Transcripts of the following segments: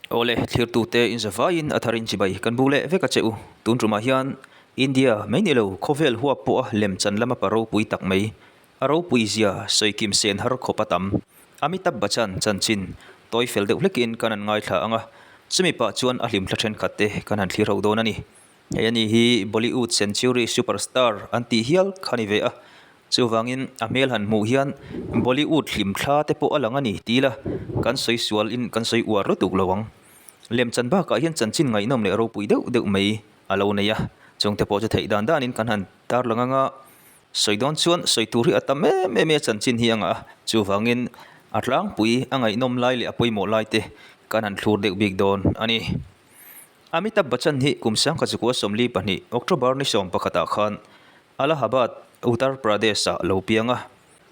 Awle, thlirtute inzavaiin a tharin chibai kan bu leh vek a che u. Tun tumah hian India mai ni lo khawvel huap pawha lemchan lama pa ropui tak mai, a ropui zia sawikim sen har khawp a tam. Amitabh Bachchan chanchin tawi fel deuh hlekin kan han ngaithla ang a, chumi pah chuan a hlimthla thenkhat te kan han thlir ho dawn a ni. Hei ani hi Bollywood Century Superstar an tih hial kha ni ve a, Chuvangin a hmel han hmuh hian Bollywood hlimthla te pawh a lang a ni ti ila kan sawi sual in kan sawi uar lutuk lo ang. Lemchan bakah hian chanchin ngaihnawm leh ropui deuh deuh mai a lo nei a, chungte pawh chu theih dan danin kan han tarlang anga sawi dawn chuan sawi tur hi a tam em em e chanchin hi a ngah a, chuvangin a tlangpui a ngaihnawm lai leh a pawimawh lai te kan han thlur deuh bik dawn a ni. Amitabh Bachchan hi kum 1942 October ni 11 khan Allahabad, Uttar Pradesh-ah lo piang a.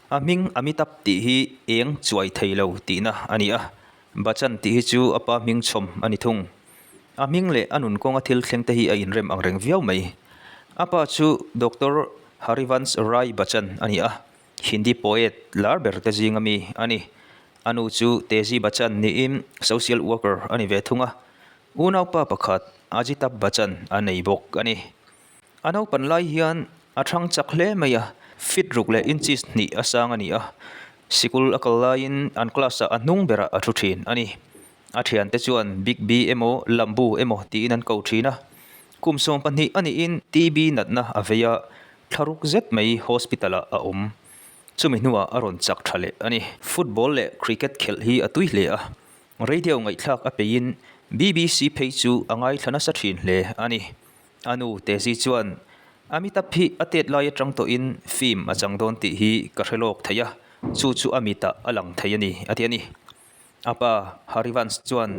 A hming Amitabh tih hi eng chuai thei lo tihna a ni a, Bachchan tih hi chu a pa hming chhawm a ni thung. A hming leh a nun kawnga thil thleng te hi a inrem ang reng viau mai. A pa chu Doctor Harivansh Rai Bachchan a ni a, Hindi poet lar ber te zinga mi a ni. A nu chu Teji Bachchan niin social worker a ni ve thung a, unaupa pakhat Ajitabh Bachchan a nei bawk a ni. A naupan lai hian a thang chak hle mai a, feet ruk leh inches hnih a sang a ni a, sikul a kal laiin an class ah a hnung berah a thu thin a ni. A thiante chuan Big B emaw Lambu emaw tiin an ko thin a, kum 12 a niin TB natna a vei a, thlaruk zet mai hospital ah a awm. Chumi hnuah a rawn chak tha leh a ni. Football leh cricket khelh hi a tui hle a, radio ngaihthlak a peiin BBC phei chu a ngaithla nasa thin hle a ni. A nu Tezi chuan, Amitabh hi a tet lai atang tawhin film a chang dawn tih hi ka hre lawk thei a, chu chu a mitah a lang thei a ni, a ti a ni. A pa Harivansh chuan,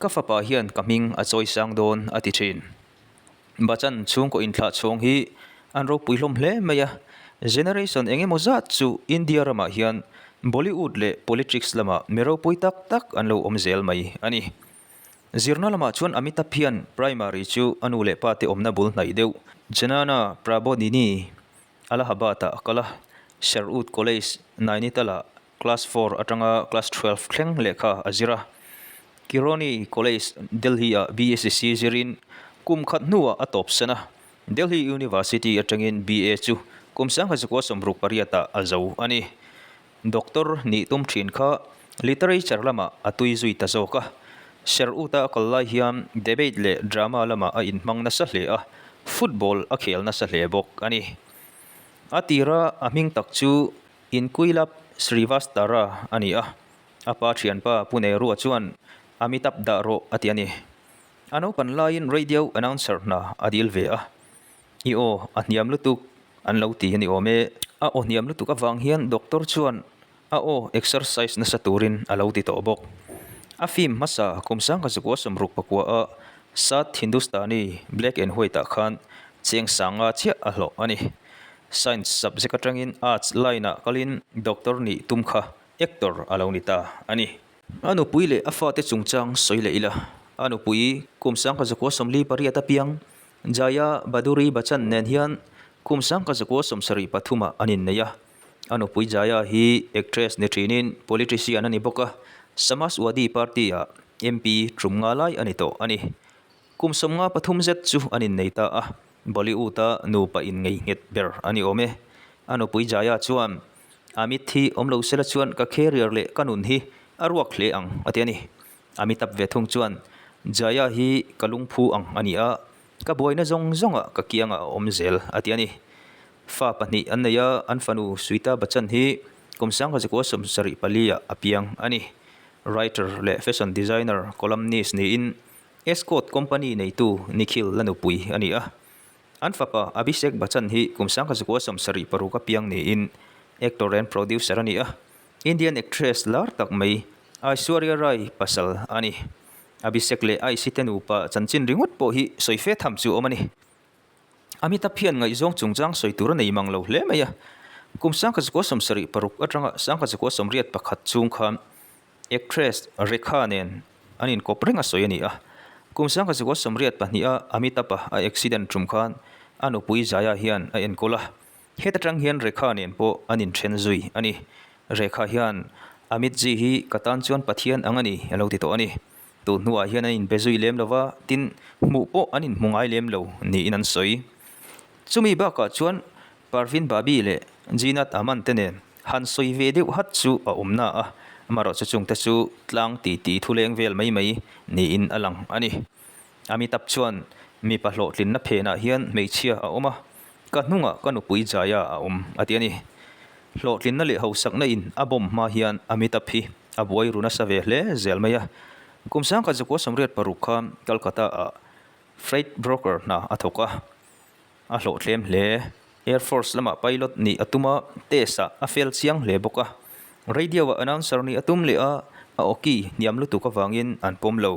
Ka fapa hian ka hming a chawi sang dawn, a ti thin. Bachchan chhungkaw inthlah chhawng hi an ropui hlawm hle mai a, generation eng emaw zat chu India ramah hian Bollywood leh politics lamah mi ropui tak tak an lo awm zel mai a ni. Zirna lamah chuan Amitabh hian primary chu a nu leh pa te awmna bul hnaih deuh Jnana Prabodhini, Allahabad-ah a kal a, Sherwood College, Nainital-ah class four atanga class twelve thleng lehkha a zir a. Kironi College, Delhi-ah BSc zirin kum khat hnuah a tawpsan a, Delhi University atangin BA chu kum 1968-ah a zo a ni. Doctor nih tum thin kha literature lamah a tui zui ta zawk a. Sir Uta a kal lai hian debate leh drama lamah a inhmang nasa hle a, football a khel nasa hle bawk a ni. A tira a hming tak chu Inquilab Srivastava a ni a, a pa thianpa Pu Nehru-a chuan Amitabh dah rawh a ti a ni. A naupan laiin radio announcer hna a dil ve a. I aw a hniam lutuk an lo ti a ni awm e. A aw hniam lutuk avang hian doctor chuan a aw exercise nasa turin a lo ti tawh bawk. A film hmasa kum 1960 pakua a Sat Hindustani Black and White ah khan cheng sanga chiah a hlawh a ni. Science subject atangin arts line ah kalin doctor nih tum kha actor a lo ni ta a ni. A nupui leh a fate chungchang sawi leh ila, a nupui kum 1948 apiang Jaya Bhaduri Bachchan nen hian kum 1973 ah an innei a. A nupui Jaya hi actress ni thinin politician a ni bawk a, Samajwadi Party ah MP tum nga lai a ni tawh a ni. Kum 53 zet chu an innei ta a, Bollywood a nupa inngei nghet ber a ni awm e. A nupui Jaya chuan, Amit hi awm lo sela chuan ka career leh ka nun hi a ruak hle ang a ti a ni. Amitabh ve thung chuan, Jaya hi ka lungphu ang a ni a, ka buaina zawng zawngah ka kiangah a awm zel, a ti a ni. Fa pahnih an nei a, an fanu Sweta Bachchan hi kum 1974 ah a piang a ni. Writer leh fashion designer, columnist niin Escort company neitu Nikhil la nupui a ni a. An fapa Abhishek Bachchan hi kum 1976 a piang niin actor and producer a ni a. Indian actress lar tak mai Aishwarya Rai pasal a ni. Abhishek leh Aisy te nupa chanchin ringawt pawh hi sawi fe tham chu awm a ni. Amitabh hian ngaihzawng chungchang sawi tur a nei mang lo hle mai a. Kum 1976 atanga 1981 chhung khan actress Rekha nen an inkawp reng a sawi a ni a. Kum 1982 a Amitabh-a a accident tum khan a nupui Jaya hian a enkawl a. Heta tang hian Rekha nen pawh an inthen zui a ni. Rekha hian, Amit ji hi ka tan chuan Pathian ang a ni, a lo ti tawh a ni. Tun hnuah hian an inbe zui lem lo va, tin, hmuh pawh an inhmu ngai lem lo niin an sawi. Chumi bakah chuan Parveen Babi leh Zeenat Aman te nen han sawi ve deuh hat chu a awm na a, amaherawhchu chungte chu tlang titi thuleng vel mai mai niin a lang a ni. Amitabh chuan mipa hlawhtlinna phenah hian hmeichhia a awm a, ka hnungah ka nupui Jaya a awm a ti a ni. Hlawhtlinna leh hausakna in a bawm hma hian Amitabh hi a buai ru nasa ve hle zel mai a. Kum sangkhat zakua 86 khan Calcutta ah freight broker hna a thawk a, a hlawhthlem hle. Air Force lamah pilot nih a tum a, test ah a fail chiang hle bawk a. Radio ah announcer nih a tum leh a, a awki hniam lutuk avangin an pawm lo.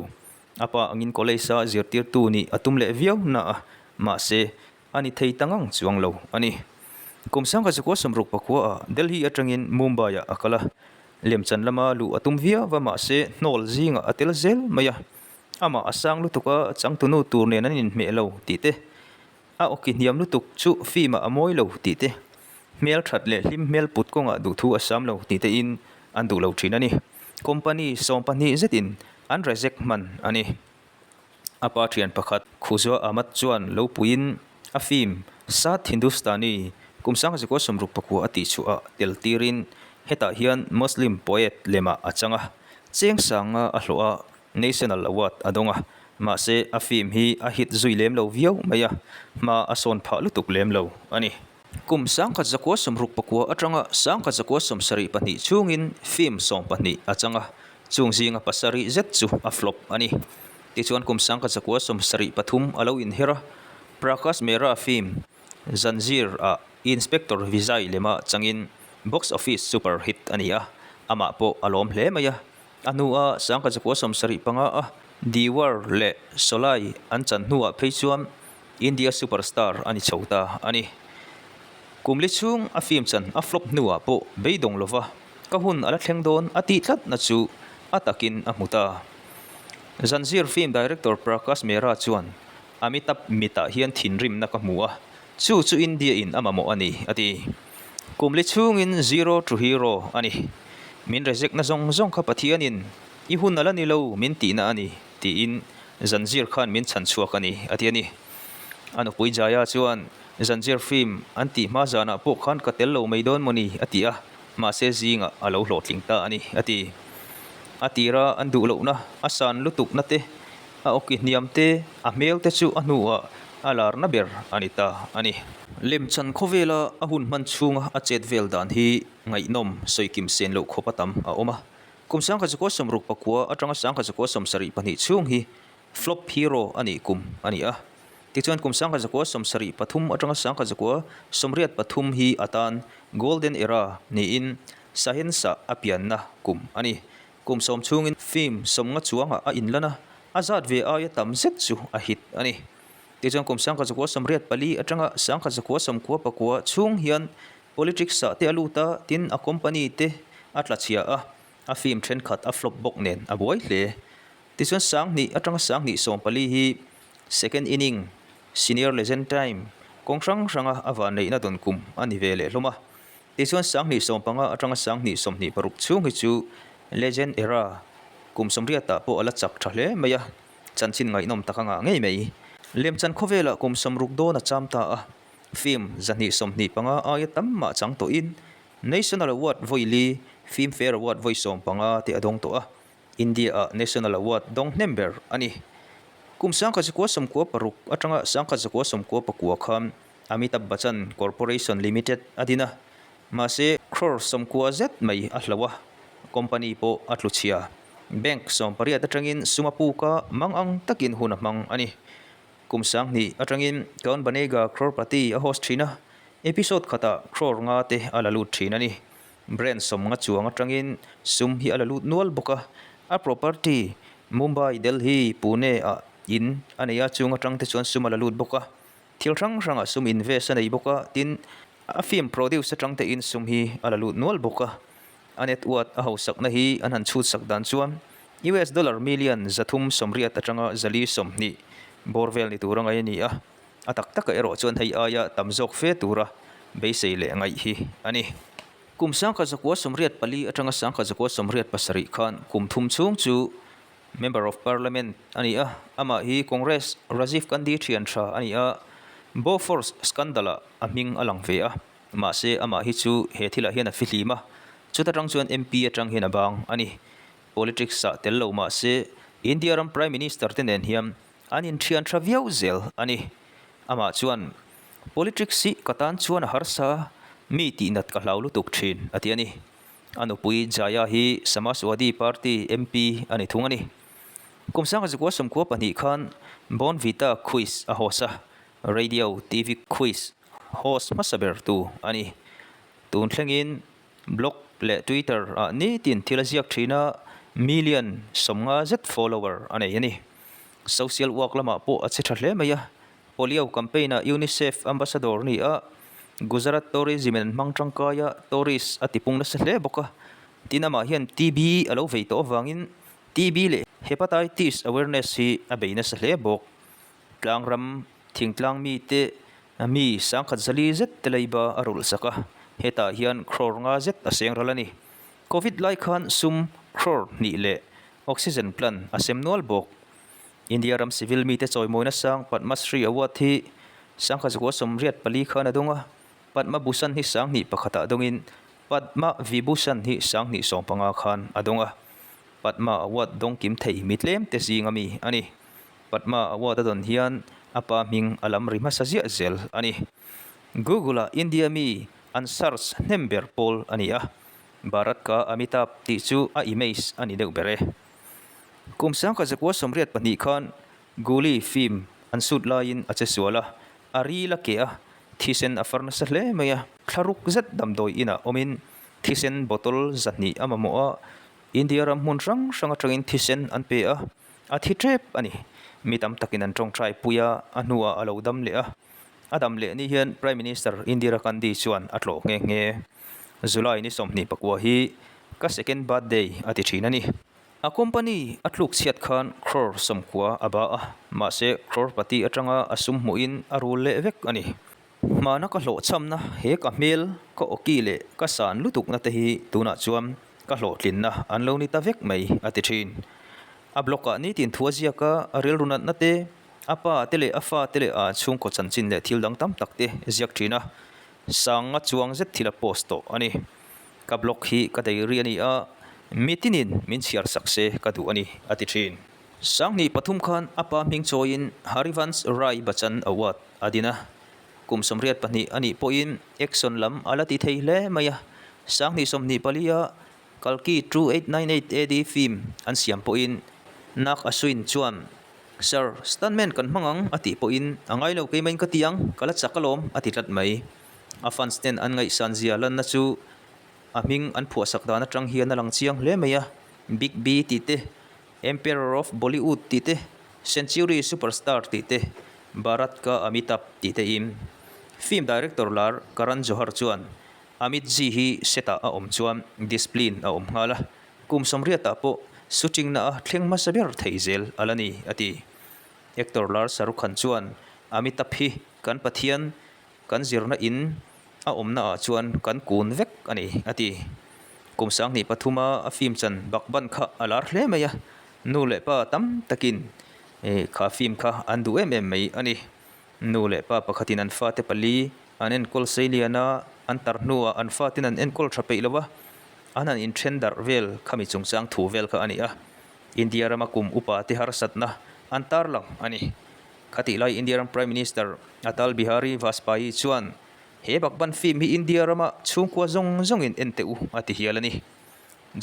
A pa angin college a zirtirtu nih a tum leh viau na a, mahse a ni thei ta ngang chuang lo a ni. Kum 1969 ah Delhi atangin Mumbai ah a kal a, lemchan lama luh a tum viau a mahse hnawl zingah a tel zel mai a. Amah a sang lutuk a, changtunu tur nen an inhmeh lo tih te, a awki hniam lutuk chu film ah a mawi lo tih te, hmel that leh hlim hmel put kawngah duhthu a sam lo tih te in an duh lo thin a ni. Company 12 zetin an reject hman a ni. A pa thian pakhat Khuzua Ahmad chuan lo puiin a film Sat Hindustani kum 1969 a tihchhuah ah tel tirin hetah hian Muslim poet lemah a chang a, cheng sanga a hlawh a National Award a dawng a, mahse a film hi a hit zui lem lo viau mai a, hma a sawn phah lutuk lem lo a ni. Kum 1969 atanga 1972 chhungin film 12 a chang a, chung zinga pasarih zet chu a flop a ni. Tichuan kum 1973 a lo inher a, Prakash Mehra film Zanjeer ah Inspector Vijay lema changin box office super hit a ni a, amah pawh a lawm hle mai a. A hnua 1975 a Deewar leh Sholay an chan hnuah phei chuan India superstar a ni chho ta a ni. Kum li chhung a film chan a flop hnuah pawh beidawng lova ka hun a la thleng dawn a tih tlatna chu a takin a hmu ta. Zanjeer film director Prakash Mehra chuan Amitabh mitah hian thinrimna ka hmu a, chu chu India in a mamawh a ni, a ti. Kum li chhungin zero to hero a ni. Min reject na zawng zawng kha Pathianin i hun a la ni lo min tihna a ni, tiin Zanjeer khan min chhan chhuak a ni, a ti a ni. A nupui Jaya chuan Zanjeer film an tih hma zanah pawh khan ka tel lo mai dawn maw ni, a ti a, mahse zingah a lo hlawhtling ta a ni, a ti. A tira an duh lohna, a san lutukna te, A awki hniam te, a hmel te chu a hnuah a larna ber a ni ta a ni. Lemchan khawvela a hun hman chhunga a chet vel dan hi ngaihnawm sawikim sen loh khawp a tam a awm a. Kum 1969 atanga 1972 chhung hi flop hero a nih kum a ni a. Tichuan kum 1973 atanga 1983 hi atan golden era niin Shahenshah a pianna kum a ni. Kum sawm chhungin film sawmnga chuangah a inlan a, a zat ve aia tam zet chu a hit a ni. Tichuan kum 1984 atanga 1999 chhung hian politics ah te a lut a, tin a company te a tla chhia a, a film thenkhat a flop bawk nen a buai hle. Tichuan 2000 atanga 2014 hi second inning, senior legend time kawng hrang hranga a vanneihna dawn kum a ni ve leh hlawm a. Tichuan 2015 atanga 2026 chhung hi chu Legend Era kum sawmriatah pawh a la chak tha hle mai a, chanchin ngaihnawm tak a ngah ngei mai. Lemchan khawvelah kum 60 dawn a cham ta a, film 125 aia tam mah chang tawhin National Award vawi li, Filmfare Award vawi 15 te a dawng tawh a, India-ah National Award dawng hnem ber a ni. Kum 1996 atanga 1999 khan Amitabh Bachchan Corporation Limited a din a, mahse crore 90 zet mai a hloh a, company pawh a tlu chhia. Bank 18 atangin sum a puk a, mang ang takin hun a hmang a ni. Kum 2000 atangin Kaun Banega Crorepati a host thin a, episode khatah crore nga te a la lut thin a ni. Brand 50 chuang atangin sum hi a la lut nual bawk a, a property Mumbai, Delhi, Pune ah in a nei a, chung atang te chuan sum a la lut bawk a. Thil hrang hrangah sum invest a nei bawk a, tin a film produce atang te in sum hi a la lut nual bawk a. A net worth a hausakna hi an han chhut sak dan chuan US dollar million 380 atanga 420 bawr vel ni tur a ngaih a ni a. A tak takah erawh chuan hei aia tam zawk fe tura beisei leh ngaih hi a ni. Kum 1984 atanga 1987 khan kum thum chhung chu. Member of Parliament a ni a, amah hi Congress Rajiv Gandhi thian tha a ni a, Bofors scandal-ah a hming a lang ve a, mahse amah hi chu he thilah hian a fihlim a, chuta tang chuan MP atang hian a bang a ni. Politics-ah tel lo mahse India ram Prime Minister te nen hian an inthian tha viau zel a ni. Amah chuan, Politics hi ka tan chuan a harsa, mi tihnat ka hlau lutuk thin, a ti a ni. A nupui Jaya hi Samajwadi Party MP a ni thung a ni. Kum sanga zakua sawmkua pahnih khan Bournvita Quiz a host a, Radio TV Quiz host hmasa ber tu a ni. Tun thlengin blog leh Twitter ah nitin thil a ziak thin a, million 50 zet follower a nei a ni. Social work lamah pawh a che tha hle mai a, Polio campaign-ah UNICEF ambassador ni a, Gujarat Tourism in an hmang tangkai a, tourist a tipung nasa hle bawk a. Tin amah hian TB a lo vei tawh avangin TB leh Hepatitis awareness hi a bei nasa hle bawk. Tlangram thingtlang mite mi sangkhat zali zet te leiba a rulh sak a, hetah hian crore nga zet a seng ral a ni. Covid lai khan sum crore hnih leh oxygen plant a sem nual bawk. India ram civil mite chawimawina sang Padma Shri Award hi sangkhat zakua 84 khan a dawng a, Padma Bhushan hi 2001 ah dawngin Padma Vibhushan hi 2015 khan a dawng a. Padma Award dawng kim thei mi tlem te zing ami a ni. Padma Award a dawn hian a pa hming a lam ri hmasa ziah zel a ni. Google-ah India mi an search hnem ber pawl a ni a, Bharat ka Amitabh tih chu a image a ni deuh ber e. Kum 1982 khan Guli film an shoot laiin a che sual a, a ril a keh a, thisen a far nasa hle mai a. Thlaruk zet damdawi inah awmin thisen bottle 200 a mamawh a, India ram hmun hrang hrang atangin thisen an pe a, a thi tep a ni. Mi tam takin an tawngtai pui a, a hnuah a lo dam leh a. A dam leh ni hian Prime Minister Indira Gandhi chuan a tlawh nghe nghe. July ni 29 hi ka second birthday a ti thin a ni. A company a tluk chhiat khan crore 90 a ba a, mahse crore pati atanga a sum hmuhin a rul leh vek a ni. Hmana ka hlawhchhamna he ka hmel, ka awki leh ka san lutukna te hi tunah chuan ka hlawhtlinna an lo ni ta vek mai a ti thin. A blog ah nitin thu a ziak a, a rilru natna te, a pa te leh a fa te leh a chhungkaw chanchin leh thil dang tam tak te ziak thin a, sanga chuang zet thil a post tawh a ni. Ka blog hi ka diary a ni a, mi tinin min chhiar sak se ka duh a ni, a ti thin. 2003 khan a pa hming chawiin Harivansh Rai Bachchan Award a din a, kum 82 a nih pawhin action lam a la ti thei hle mai a. 2024 a Kalki 2898 AD film an siam pawhin Nag Ashwin chuan, Sir, stuntman kan hmang ang a tih pawhin a ngai lo keimahin ka ti ang, ka la chak alawm a ti tlat mai. A fans ten an ngaihsan zia lanna chu a hming an phuahsak dan atang hian a lang chiang hle mai a, Big B tih te, Emperor of Bollywood tih te, Century Superstar tih te, Bharat ka Amitabh tih te in. Film director lar Karan Johar chuan Amit ji hi set ah a awm chuan discipline a awm nghal a, kum 80 ah pawh shooting na a thleng hmasa ber thei zel a la ni a ti. Actor lar Shahrukh Khan chuan Amitabh hi kan Pathian Kan zirna in a awmna ah chuan kan kun vek a ni, a ti. Kum 2003 a a film chan Baghban kha a lar hle mai a, nu leh pa tam takin kha film kha an duh em em mai a ni. Nu leh pa pakhatin an fate pali an enkawl sei lian a, an tar hnuah an fatin an enkawl tha peih lo a, an han inthen darh vel khami chungchang thu vel kha a ni a. India rama kum upa te harsatna an tarlang a ni. Khatih lai India ram Prime Minister Atal Bihari Vajpayee chuan he Baghban film hi India rama chhungkua zawng zawngin en teh u a ti hial a ni.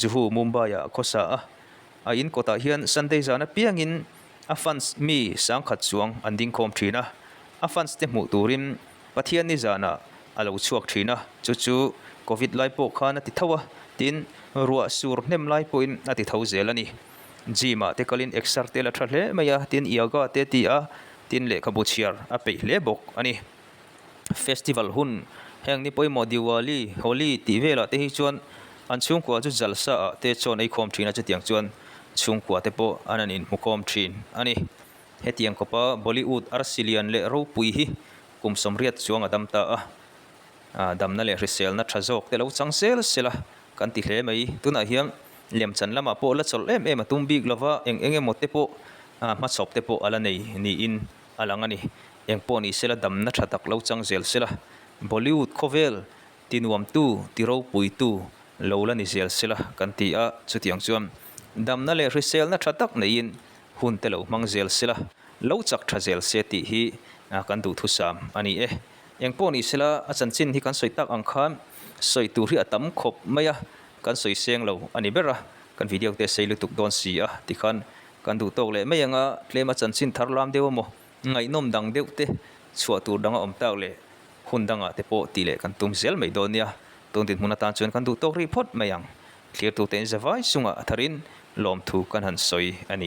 Juhu Mumbai-ah a khawsa a, a in kawtah hian Sunday zan apiangin a fans mi 1000 chuang an dingkhawm thin a, a fans te hmuh turin Pathianni zanah a lo chhuak thin a, chu chu Covid lai pawh khan a ti tho a, tin ruah sur hnem lai pawhin a ti tho zel a ni. Gym ah te kalin exer te la tha hle mai a, tin yoga te ti a, tin lehkhabu chhiar a peih hle bawk a ni. Festival hun heng ni pawimawh Diwali, Holi tih velah te hi chuan an chhungkua chu jalsa ah te chawn ei khawm thin a, chutiang chuan chhungkua te pawh an han inhmu khawm thin a ni. Hetiang khawpa Bollywood arsi lian leh ropui hi kum 80 chuang a dam ta a, damna leh hriselna tha zawk te lo chang sel sel a kan ti hle mai. Tunah hian. Lemchan lamah pawh la chawlh em em a tum bik lova, eng eng emaw te pawh hmachhawp te pawh a la nei niin a lang a ni. Eng pawh ni sela damna tha tak lo chang zel sela, Bollywood khawvel ti nuamtu, ti ropuitu lo la ni zel sela kan ti a, chutiang chuan damna leh hriselna tha tak neiin hun te lo hmang zel sela, lo chak tha zel se tih hi kan duhthusam a ni e. Eng pawh ni sela a chanchin hi kan sawi tak ang khan sawi tur hi a tam khawp mai a, kan sawi seng lo a ni ber a, kan video te sei lutuk dawn si a tikhan kan duh tawk leh mai ang a, tlem a chanchin thar lam deuh emaw ngaihnawm dang deuh te chhuah tur dang a awm tak leh hun dangah te pawh tih leh kan tum zel mai dawn nia, tun dinhmun atan chuan kan duh tawk rih phawt mai ang. Thlirtute in zavai chungah a tharin lawmthu kan han sawi a ni.